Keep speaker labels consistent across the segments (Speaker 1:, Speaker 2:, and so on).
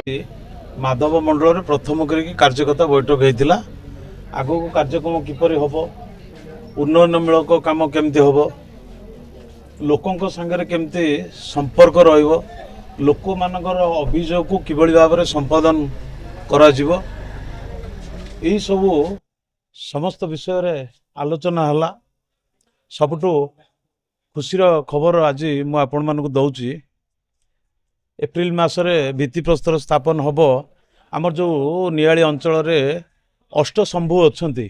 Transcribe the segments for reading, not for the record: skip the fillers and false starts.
Speaker 1: ମାଧବ ମଣ୍ଡଳରେ ପ୍ରଥମ କରିକି କାର୍ଯ୍ୟକର୍ତ୍ତା ବୈଠକ ହେଇଥିଲା। ଆଗକୁ କାର୍ଯ୍ୟକ୍ରମ କିପରି ହେବ, ଉନ୍ନୟନମୂଳକ କାମ କେମିତି ହେବ, ଲୋକଙ୍କ ସାଙ୍ଗରେ କେମିତି ସମ୍ପର୍କ ରହିବ, ଲୋକମାନଙ୍କର ଅଭିଯୋଗକୁ କିଭଳି ଭାବରେ ସମ୍ପାଦନ କରାଯିବ, ଏହିସବୁ ସମସ୍ତ ବିଷୟରେ ଆଲୋଚନା ହେଲା। ସବୁଠୁ ଖୁସିର ଖବର ଆଜି ମୁଁ ଆପଣମାନଙ୍କୁ ଦେଉଛି, ଏପ୍ରିଲ ମାସରେ ଭିତ୍ତିପ୍ରସ୍ତର ସ୍ଥାପନ ହେବ। ଆମର ଯେଉଁ ନିଆଳି ଅଞ୍ଚଳରେ ଅଷ୍ଟଶମ୍ଭୁ ଅଛନ୍ତି,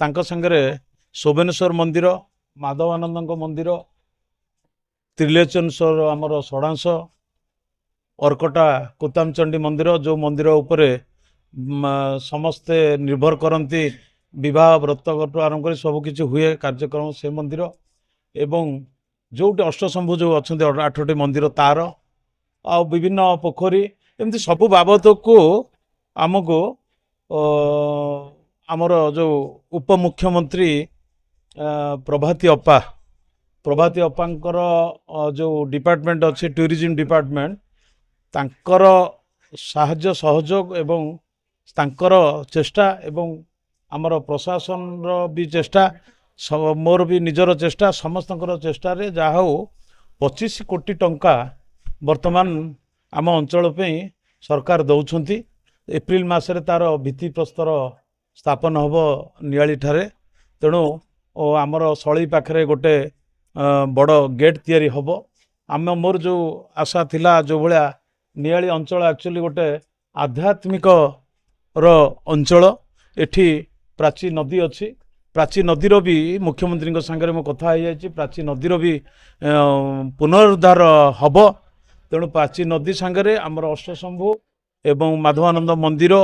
Speaker 1: ତାଙ୍କ ସାଙ୍ଗରେ ଶୋଭନେଶ୍ୱର ମନ୍ଦିର, ମାଧବାନନ୍ଦଙ୍କ ମନ୍ଦିର, ତ୍ରିଲୋଚନେଶ୍ୱର ଆମର ଷଡ଼ାଂଶ, ଅର୍କଟା କୁତାମଚଣ୍ଡୀ ମନ୍ଦିର, ଯେଉଁ ମନ୍ଦିର ଉପରେ ସମସ୍ତେ ନିର୍ଭର କରନ୍ତି, ବିବାହ ବ୍ରତଘରଠୁ ଆରମ୍ଭ କରି ସବୁକିଛି ହୁଏ କାର୍ଯ୍ୟକ୍ରମ ସେ ମନ୍ଦିର, ଏବଂ ଯେଉଁଠି ଅଷ୍ଟଶମ୍ଭୁ ଯେଉଁ ଅଛନ୍ତି 8ଟି ମନ୍ଦିର ତାର, ଆଉ ବିଭିନ୍ନ ପୋଖରୀ, ଏମିତି ସବୁ ବାବଦକୁ ଆମକୁ ଆମର ଯେଉଁ ଉପମୁଖ୍ୟମନ୍ତ୍ରୀ ପ୍ରଭାତୀ ଅପା, ପ୍ରଭାତୀ ଅପାଙ୍କର ଯେଉଁ ଡିପାର୍ଟମେଣ୍ଟ ଅଛି ଟୁରିଜିମ୍ ଡିପାର୍ଟମେଣ୍ଟ, ତାଙ୍କର ସାହାଯ୍ୟ ସହଯୋଗ ଏବଂ ତାଙ୍କର ଚେଷ୍ଟା ଏବଂ ଆମର ପ୍ରଶାସନର ବି ଚେଷ୍ଟା, ମୋର ବି ନିଜର ଚେଷ୍ଟା, ସମସ୍ତଙ୍କର ଚେଷ୍ଟାରେ ଯାହା ହଉ 25 କୋଟି ଟଙ୍କା ବର୍ତ୍ତମାନ ଆମ ଅଞ୍ଚଳ ପାଇଁ ସରକାର ଦେଉଛନ୍ତି। ଏପ୍ରିଲ ମାସରେ ତା'ର ଭିତ୍ତିପ୍ରସ୍ତର ସ୍ଥାପନ ହେବ ନିଆଳିଠାରେ। ତେଣୁ ଆମର ସଳେଇ ପାଖରେ ଗୋଟେ ବଡ଼ ଗେଟ୍ ତିଆରି ହେବ। ଆମ ମୋର ଯେଉଁ ଆଶା ଥିଲା, ଯେଉଁଭଳିଆ ନିଆଳି ଅଞ୍ଚଳ ଆକ୍ଚୁଆଲି ଗୋଟେ ଆଧ୍ୟାତ୍ମିକର ଅଞ୍ଚଳ, ଏଠି ପ୍ରାଚୀ ନଦୀ ଅଛି, ପ୍ରାଚୀ ନଦୀର ବି ମୁଖ୍ୟମନ୍ତ୍ରୀଙ୍କ ସାଙ୍ଗରେ ମୁଁ କଥା ହେଇଯାଇଛି, ପ୍ରାଚୀ ନଦୀର ବି ପୁନରୁଦ୍ଧାର ହେବ। ତେଣୁ ପ୍ରାଚୀ ନଦୀ ସାଙ୍ଗରେ ଆମର ଅଷ୍ଟଶମ୍ଭୁ ଏବଂ ମାଧବାନନ୍ଦ ମନ୍ଦିର,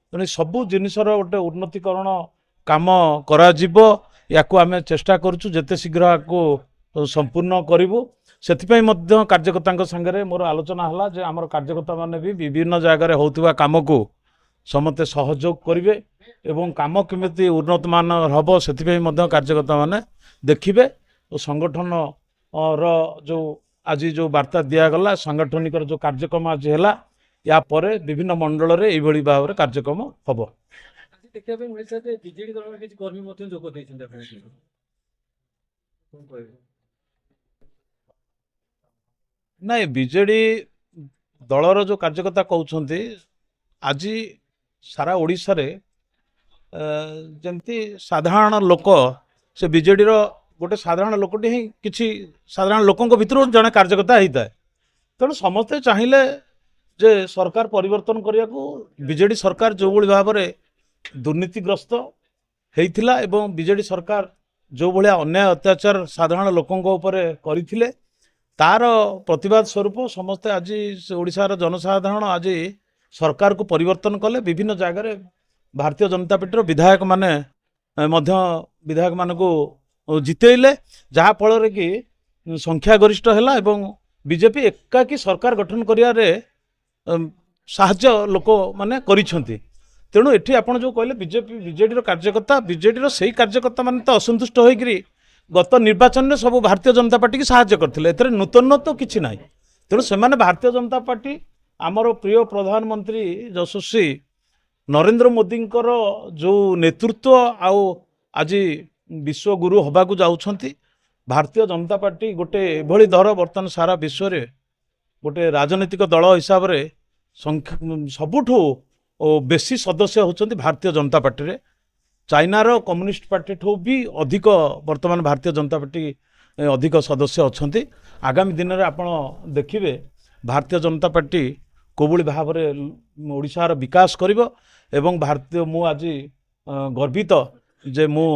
Speaker 1: ତେଣୁ ସବୁ ଜିନିଷର ଗୋଟେ ଉନ୍ନତିକରଣ କାମ କରାଯିବ। ୟାକୁ ଆମେ ଚେଷ୍ଟା କରୁଛୁ ଯେତେ ଶୀଘ୍ର ୟାକୁ ସମ୍ପୂର୍ଣ୍ଣ କରିବୁ। ସେଥିପାଇଁ ମଧ୍ୟ କାର୍ଯ୍ୟକର୍ତ୍ତାଙ୍କ ସାଙ୍ଗରେ ମୋର ଆଲୋଚନା ହେଲା ଯେ ଆମର କାର୍ଯ୍ୟକର୍ତ୍ତାମାନେ ବି ବିଭିନ୍ନ ଜାଗାରେ ହେଉଥିବା କାମକୁ ସମସ୍ତେ ସହଯୋଗ କରିବେ ଏବଂ କାମ କେମିତି ଉନ୍ନତମାନର ହେବ ସେଥିପାଇଁ ମଧ୍ୟ କାର୍ଯ୍ୟକର୍ତ୍ତାମାନେ ଦେଖିବେ। ଓ ସଂଗଠନର ଯେଉଁ ଆଜି ଯେଉଁ ବାର୍ତ୍ତା ଦିଆଗଲା, ସାଂଗଠନିକର ଯେଉଁ କାର୍ଯ୍ୟକ୍ରମ ଆଜି ହେଲା, ୟା ପରେ ବିଭିନ୍ନ ମଣ୍ଡଳରେ ଏଇଭଳି ଭାବରେ କାର୍ଯ୍ୟକ୍ରମ ହେବ।
Speaker 2: ଆଜି ଦେଖିବା ପାଇଁ ମିଳିଥିଲା ଯେ ବିଜେଡି ଦଳର କିଛି କର୍ମୀ ମଧ୍ୟ ଯୋଗ ଦେଇଛନ୍ତି, ଆପଣ କଣ କହିବେ?
Speaker 1: ନାଇଁ, ବିଜେଡି ଦଳର ଯେଉଁ କାର୍ଯ୍ୟକର୍ତ୍ତା କହୁଛନ୍ତି, ଆଜି ସାରା ଓଡ଼ିଶାରେ ଯେମିତି ସାଧାରଣ ଲୋକ, ସେ ବିଜେଡ଼ିର ଗୋଟେ ସାଧାରଣ ଲୋକଟି ହିଁ କିଛି ସାଧାରଣ ଲୋକଙ୍କ ଭିତରୁ ଜଣେ କାର୍ଯ୍ୟକର୍ତ୍ତା ହେଇଥାଏ। ତେଣୁ ସମସ୍ତେ ଚାହିଁଲେ ଯେ ସରକାର ପରିବର୍ତ୍ତନ କରିବାକୁ। ବିଜେଡ଼ି ସରକାର ଯେଉଁଭଳି ଭାବରେ ଦୁର୍ନୀତିଗ୍ରସ୍ତ ହେଇଥିଲା ଏବଂ ବିଜେଡ଼ି ସରକାର ଯେଉଁଭଳିଆ ଅନ୍ୟାୟ ଅତ୍ୟାଚାର ସାଧାରଣ ଲୋକଙ୍କ ଉପରେ କରିଥିଲେ, ତାର ପ୍ରତିବାଦ ସ୍ୱରୂପ ସମସ୍ତେ ଆଜି ଓଡ଼ିଶାର ଜନସାଧାରଣ ଆଜି ସରକାରକୁ ପରିବର୍ତ୍ତନ କଲେ। ବିଭିନ୍ନ ଜାଗାରେ ଭାରତୀୟ ଜନତା ପାର୍ଟିର ବିଧାୟକମାନେ ମଧ୍ୟ ବିଧାୟକମାନଙ୍କୁ ଜିତେଇଲେ, ଯାହାଫଳରେ କି ସଂଖ୍ୟାଗରିଷ୍ଠ ହେଲା ଏବଂ ବିଜେପି ଏକାକୀ ସରକାର ଗଠନ କରିବାରେ ସାହାଯ୍ୟ ଲୋକମାନେ କରିଛନ୍ତି। ତେଣୁ ଏଠି ଆପଣ ଯେଉଁ କହିଲେ ବିଜେପି ବିଜେଡ଼ିର କାର୍ଯ୍ୟକର୍ତ୍ତା, ବିଜେଡ଼ିର ସେଇ କାର୍ଯ୍ୟକର୍ତ୍ତାମାନେ ତ ଅସନ୍ତୁଷ୍ଟ ହୋଇକରି ଗତ ନିର୍ବାଚନରେ ସବୁ ଭାରତୀୟ ଜନତା ପାର୍ଟିକି ସାହାଯ୍ୟ କରିଥିଲେ, ଏଥିରେ ନୂତନତ୍ୱ କିଛି ନାହିଁ। ତେଣୁ ସେମାନେ ଭାରତୀୟ ଜନତା ପାର୍ଟି, ଆମର ପ୍ରିୟ ପ୍ରଧାନମନ୍ତ୍ରୀ ଯଶସ୍ୱୀ ନରେନ୍ଦ୍ର ମୋଦିଙ୍କର ଯେଉଁ ନେତୃତ୍ୱ, ଆଉ ଆଜି ବିଶ୍ୱଗୁରୁ ହେବାକୁ ଯାଉଛନ୍ତି ଭାରତୀୟ ଜନତା ପାର୍ଟି, ଗୋଟେ ଏଭଳି ଦଳ ବର୍ତ୍ତମାନ ସାରା ବିଶ୍ୱରେ ଗୋଟେ ରାଜନୈତିକ ଦଳ ହିସାବରେ ସଂଖ୍ୟା ସବୁଠୁ ବେଶୀ ସଦସ୍ୟ ହେଉଛନ୍ତି ଭାରତୀୟ ଜନତା ପାର୍ଟିରେ। ଚାଇନାର କମ୍ୟୁନିଷ୍ଟ ପାର୍ଟିଠୁ ବି ଅଧିକ ବର୍ତ୍ତମାନ ଭାରତୀୟ ଜନତା ପାର୍ଟି ଅଧିକ ସଦସ୍ୟ ଅଛନ୍ତି। ଆଗାମୀ ଦିନରେ ଆପଣ ଦେଖିବେ ଭାରତୀୟ ଜନତା ପାର୍ଟି କୋଭଳି ଭାବରେ ଓଡ଼ିଶାର ବିକାଶ କରିବ। ଏବଂ ଭାରତୀୟ, ମୁଁ ଆଜି ଗର୍ବିତ ଯେ ମୁଁ